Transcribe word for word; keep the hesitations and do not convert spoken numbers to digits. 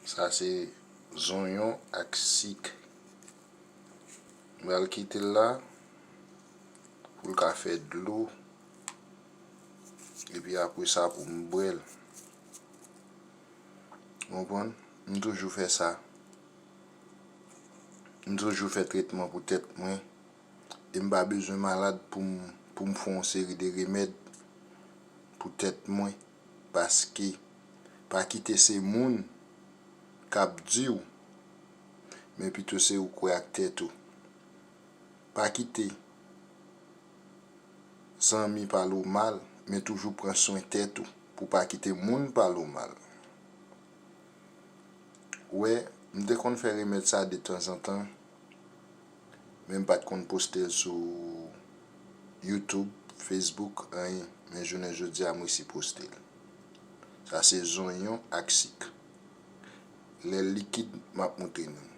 Sa se zonyon ak sik. M pral kite l la pou l ka fè dlo. Epi apre sa pou m bwè l. Ou konprann? M toujou fè sa. M toujou fè tretman pou tèt mwen. E m pa bezwen malad pou m, pou m fè yon seri de remèd pou tèt mwen. Paske pa kite se moun k ap di w, men pito se ou kwè ak tèt ou. Pa kite zanmi pale w mal, men toujou pran swen tèt ou pou pa kite moun pale w mal. Ou wè, m te konn fè remèd sa detanzantan, men m pa t konn poste l sou YouTube, Facebook, anyen. Men jounen jodi a, m resi poste l. Sa se zonyon ak sik. Lè l likid, m ap montre nou.